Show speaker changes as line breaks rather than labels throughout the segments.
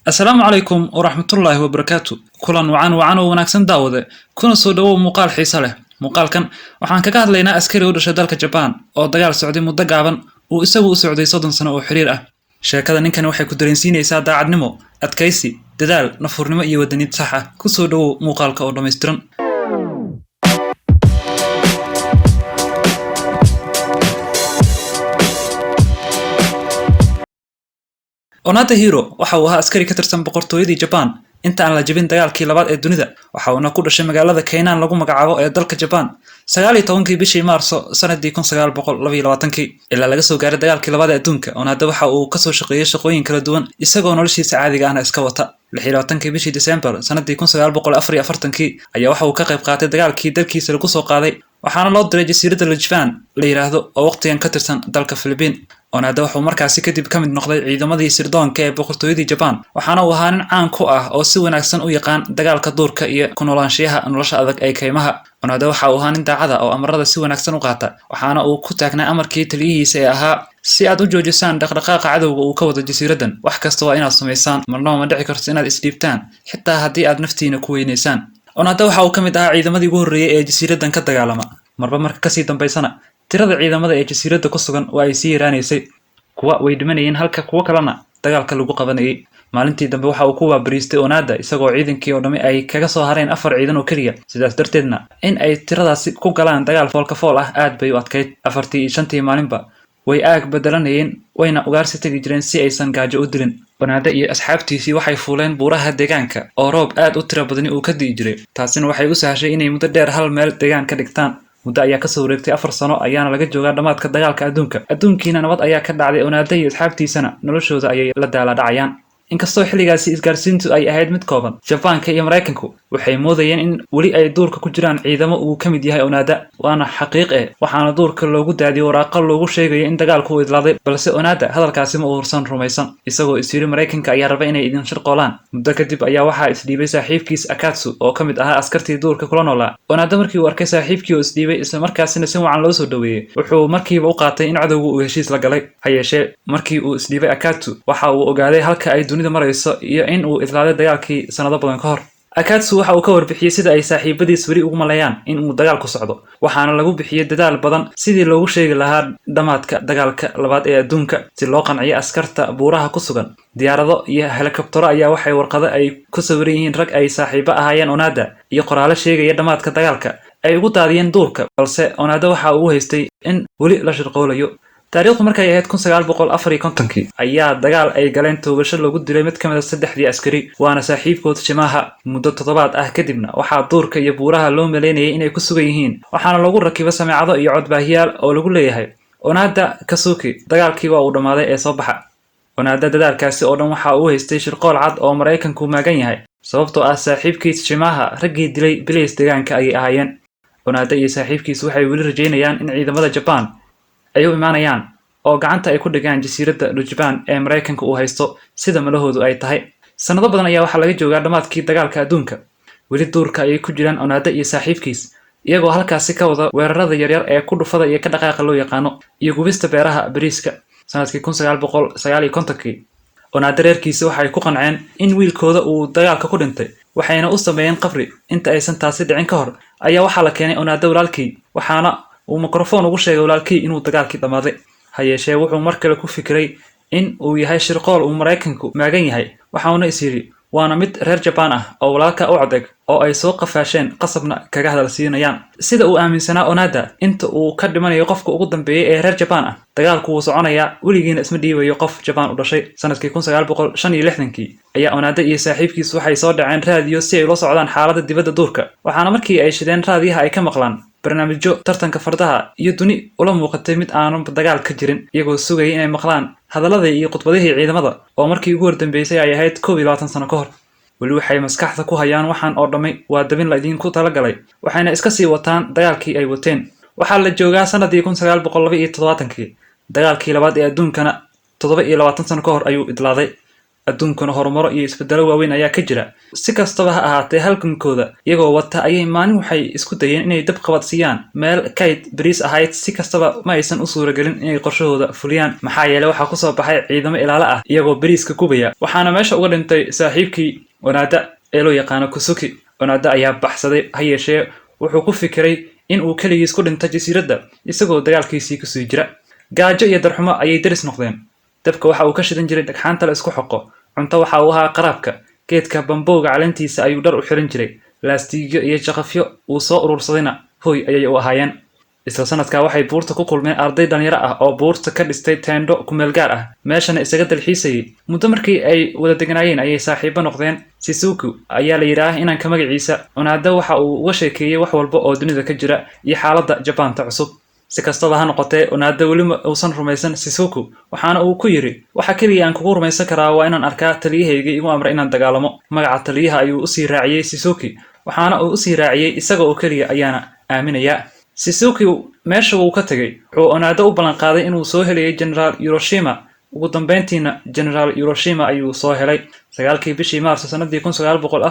Asalaamu calaykum waraxmatullaahi wabarakaatu. Kulan wacan wacan oo wanaagsan daawade, kuna soo dhawow muuqaal xiiso leh. Muuqaalkan waxaan kaga hadlaynaa askari u dhashay dalka Jabaan oo dagaal socday muddo gaaban uu isagu u socday 30 sano oo xiriir ah. Sheekada ninkani waxay ku dareensiinaysaa daacadnimo, adkaysi, dadaal, nafurnimo iyo wadaniyad sax ah. Ku soo dhawow muuqaalka oo dhammaystiran. Onada Hiro waxa uu ahaa askari ka tirsan boqortooyadii Japan inta aan la jebin dagaalkii labaad ee dunida. Waxa uuna ku dhashay magaalada Kainan lagu magacaabo ee dalka Japan 19kii bishii Maarso sanadii 1922. Ilaa laga soo gaaray dagaalkii labaad ee adduunka, Onada waxa uu kasoo shaqeeyay shaqooyin kala duwan isagoo noloshiisa caadiga ahna iska wata. 26kii bishii December sanadii 1944 ayaa waxa uu ka qayb qaatay dagaalkii dalkiisa lagu soo qaaday, waxaana loo diray jasiiradda Lujvan la yiraahdo oo waqtigan ka tirsan dalka Philippine. Onada wuxuu markaasi kadib ka mid noqday ciidamadii sirdoonka ee boqortooyadii Japan, waxaana uu ahaa nin caan ku ah oo si wanaagsan u yaqaan dagaalka duurka iyo ku noolaanshiyaha nolosha adag ee kaymaha. Onada waxa uu ahaa nin daacada oo amarada si wanaagsan u qaata, waxaana uu ku taagnaa amarkii taliyihiisa ee ahaa: si aad u joojisaan dhaqdhaqaaqa cadowga uu ka wado jasiiraddan, wax kasta waa inaad samaysaan, marnaba ma dhici karto inaad isdhiibtaan xitaa haddii aad naftiina ku weynaysaan. Onada waxa uu ka mid ahaa ciidamadii ugu horreeyay ee jasiiraddan ka dagaalama. Marba marka kasii dambaysana tirada ciidamada ee jasiiradda ku sugan waa ay sii yaraanaysay. Kuwa way dhimanayeen halka kuwo kalena dagaalka lagu qabanayay. Maalintii dambe waxa uu ku waabariistay Onada isagoo ciidankii oo dhammi ay kaga soo hareen 4 ciidan oo keliya, sidaas darteedna in ay tiradaasi ku galaan dagaal foolka fool ah aad bay u adkayd. 4tii iyo 5tii maalinba way aag bedelanayeen, wayna ugaarsi tegi jireen si aysan gaajo u dilin. Onada iyo asxaabtiisii waxay fuuleen buuraha deegaanka oo roob aad u tiro badani uu ka di'i jiray, taasina waxay u sahashay inay muddo dheer hal meel deegaan ka dhigtaan. Muddo ayaa kasoo wareegtay, 4 sano ayaana laga joogaa dhammaadka dagaalka adduunka. Adduunkiina nabad ayaa ka dhacday, Onada iyo asxaabtiisana noloshooda ayay la daala dhacayaan. Inkastoo xilligaasi isgaarsiintu ay ahayd mid kooban, Jabaanka iyo Maraykanku waxay moodayeen in weli ay duurka ku jiraan ciidamo uu ka mid yahay Onada, waana xaqiiq eh, waxaana duurka loogu daadiyey waraaqo loogu sheegayo in dagaalku uu idlaaday. Balse Onada hadalkaasi ma uusan rumaysan, isagoo is yiri Maraykanka ayaa raba inay idin shirqoolaan. Muddo kadib ayaa waxaa isdhiibay saaxiibkiis Akatsu oo ka mid ahaa askartii duurka kula noolaa. Onada markii uu arkay saaxiibkii oo isdhiibay isla markaasina si wacan loo soo dhaweeyey, wuxuu markiiba u qaatay in cadowgu uu heshiis la galay. Ha yeeshee markii uu isdhiibay Akatsu, waxa uu ogaaday halka ay dunida marayso iyo in uu idlaaday dagaalkii sanado badan ka hor. Akatsu waxa uu ka warbixiyey sida ay saaxiibadiis weli ugu maleeyaan in uu dagaalku socdo, waxaana lagu bixiyey dadaal badan sidii loogu sheegi lahaa dhammaadka dagaalka labaad ee adduunka si loo qanciyo askarta buuraha ku sugan. Diyaarado iyo helikobtero ayaa waxay warqado ay ku sawiran yihiin rag ay saaxiibo ahaayeen Onada iyo qoraallo sheegaya dhammaadka dagaalka ay ugu daadiyeen duurka, balse Onada waxa uu haystay in weli la shirqoolayo. Taariikhdu markay ahayd 1954 ayaa dagaal ay galeen toogasho lagu dilay mid ka mid ah 3dii askari, waana saaxiibkood Shimaha. Muddo toddobaad ah kadibna waxaa duurka iyo buuraha loo maleynayay inay ku sugan yihiin, waxaana lagu rakibay sameecado iyo codbaahiyaal oo lagu leeyahay: Onada Kasuki, dagaalkii waa uu dhammaaday ee soo baxa. Onada dadaalkaasi oo dhan waxa uu haystay shirqool cad oo Maraykanku maagan yahay, sababtoo ah saaxiibkiis Shimaha raggii dilay bilays deegaanka ayay ahaayeen. Onada iyo saaxiibkiis waxay weli rajaynayaan in ciidamada Japan ay u imaanayaan oo gacanta ay ku dhigaan jasiiradda Lujban ee Maraykanka uu haysto sida malahoodu ay tahay. Sanado badan ayaa waxaa laga joogaa dhammaadkii dagaalka adduunka. Weli duurka ayay ku jiraan Onada iyo saaxiibkiis, iyagoo halkaasi ka wada weerarada yaryar ee ku dhufada iyo ka dhaqaaqa loo yaqaano iyo gubista beeraha bariiska. Sanadkii 1959 Onada reerkiisa waxay ku qanceen in wiilkooda uu dagaalka ku dhintay, waxayna u sameeyeen qabri. Inta aysan taasi dhicin ka hor ayaa waxaa la keenay Onada walaalkii, waxaana uu mikrofon ugu sheegay walaalkii inuu dagaalkii dhammaaday. Ha yeeshee wuxuu mar kale ku fikiray in uu yahay shirqool uu Maraykanku maagan yahay, waxauna is yidhi waana mid reer Jabaan ah oo walaalka u codeg oo ay soo qafaasheen qasabna kaga hadal siinayaan. Sida uu aaminsanaa Onada, inta uu ka dhimanayo qofka ugu dambeeyay ee reer Jabaan ah, dagaalku wuu soconayaa, weligiina isma dhiibayo qof Jabaan u dhashay. Sanadkii 1965 ayaa Onada iyo saaxiibkiis waxay soo dhaceen raadiyo si ay ula socdaan xaaladda dibadda duurka, waxaana markii ay shideen raadiyaha ay ka maqlaan barnaamijyo tartanka fardaha iyo duni ula muuqatay mid aanu dagaal ka jirin, iyagoo sugayay inay maqlaan hadaladii iyo khudbadihii ciidamada oo markii ugu hordambeysay ay ahayd 21 sano ka hor. Weli waxay maskaxda ku hayaan waxaan oo dhammay waa dabin la idinku talagalay, waxayna iska sii wataan dagaalkii ay wateen. Waxaa la joogaa sanadii 1972, dagaalkii labaad ee adduunkana 27 sano ka hor ayuu idlaaday. Adduunkuna horumaro iyo isbeddelo waaweyn ayaa ka jira. Si kastaba ha ahaatee, halgankooda iyagoo wata ayay maalin waxay isku dayeen inay dab qabadsiiyaan meel kayd bariis ahayd. Si kastaba ma aysan u suuragelin inay qorshahooda fuliyaan, maxaa yeelay waxaa kusoo baxay ciidamo ilaalo ah iyagoo bariiska gubaya, waxaana meesha uga dhintay saaxiibkii Onaada ee loo yaqaano Kusuki. Onaada ayaa baxsaday, ha yeeshee wuxuu ku fikiray in uu keligiis ku dhinto jasiiradda isagoo dagaalkiisii kusii jira. Gaajo iyo darxumo ayay deris noqdeen. Dabka waxa uu ka shidan jiray dhagxaanta la isku xoqo. Cunto waxa uu ahaa qaraabka geedka bambowga. Caleentiisa ayuu dhar u xiran jiray. Laastiigyo iyo jaqafyo uu soo urursadayna hoy ayay u ahaayeen. Isla sanadkaa waxay buurta ku kulmeen arday dhalinyaro ah oo buurta ka dhistay teendho kumeel gaar ah, meeshana isaga dalxiisayay. Muddo markii ay wada deganaayeen ayay saaxiibo noqdeen. Sisuku ayaa la yidhaah inanka magaciisa. Onaada waxa uu uga sheekeeyey wax walba oo dunida ka jira iyo xaaladda Jabaanta cusub. Si kastaba ha noqotee, Onaada weli ma uusan rumaysan Sisuku, waxaana uu ku yidhi: "Waxa keliya aan kugu rumaysan karaa waa inaan arkaa taliyahayga igu amray inaan dagaalamo." Magaca taliyaha ayuu usii raaciyey Sisuki, waxaana uu usii raaciyey isaga oo keliya ayaana aaminaya. Sisuki meesha wuu ka tegey. Wuxuu Onaado u ballanqaaday inuu soo helayay Generaal Hiroshima. Ugu dambeyntiina Generaal Hiroshima ayuu soo helay. 9-kii bishii Maarso sanadii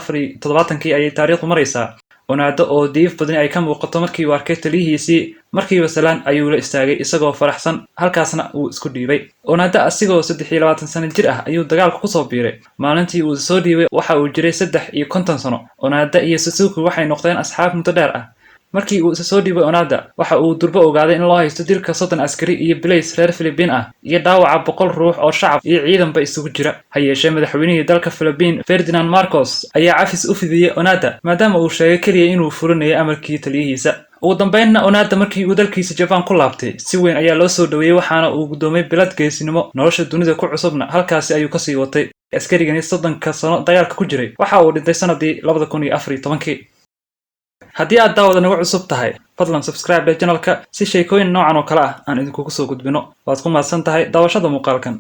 1974-kii ayay taariikhdu maraysaa. Onaado oo diif badani ay ka muuqato markii uu arkay taliyihiisii, markiiba salaan ayuu la istaagay isagoo faraxsan, halkaasna uu isku dhiibay. Onaado asigoo 23 sano jir ah ayuu dagaalka kusoo biiray. Maalintii uu soo dhiibay waxa uu jiray 53 sano. Onaada iyo Suzuki waxay noqdeen asxaab muddo dheer ah. Markii uu isa soo dhiibay Onaada, waxa uu durbo ogaaday in loo haysto dilka 30 askari iyo bilays reer Filibiin ah iyo dhaawaca 100 ruux oo shacab iyo ciidanba isugu jira. Ha yeeshee, madaxweynihii dalka Filibiin Ferdinand Marcos ayaa cafis u fidiyey Onaada, maadaama uu sheegay keliya inuu fulinayo amarkii taliyihiisa. Ugu dambeynna Onaada markii uu dalkiisa Jabaan ku laabtay, si weyn ayaa loo soo dhoweeyey, waxaana uu guddoomay bilad geesinimo. Nolosha dunida ku cusubna halkaasi ayuu kasii watay. Askarigani 30-ka sano dagaalka ku jiray waxa uu dhintay sanadii 2014-kii. Haddii aad daawada nagu cusub tahay, fadlan subscribe dheh channelka si sheekooyin noocan oo kale ah aan idinkugu soo gudbino. Waad ku mahadsan tahay daawashada muuqaalkan.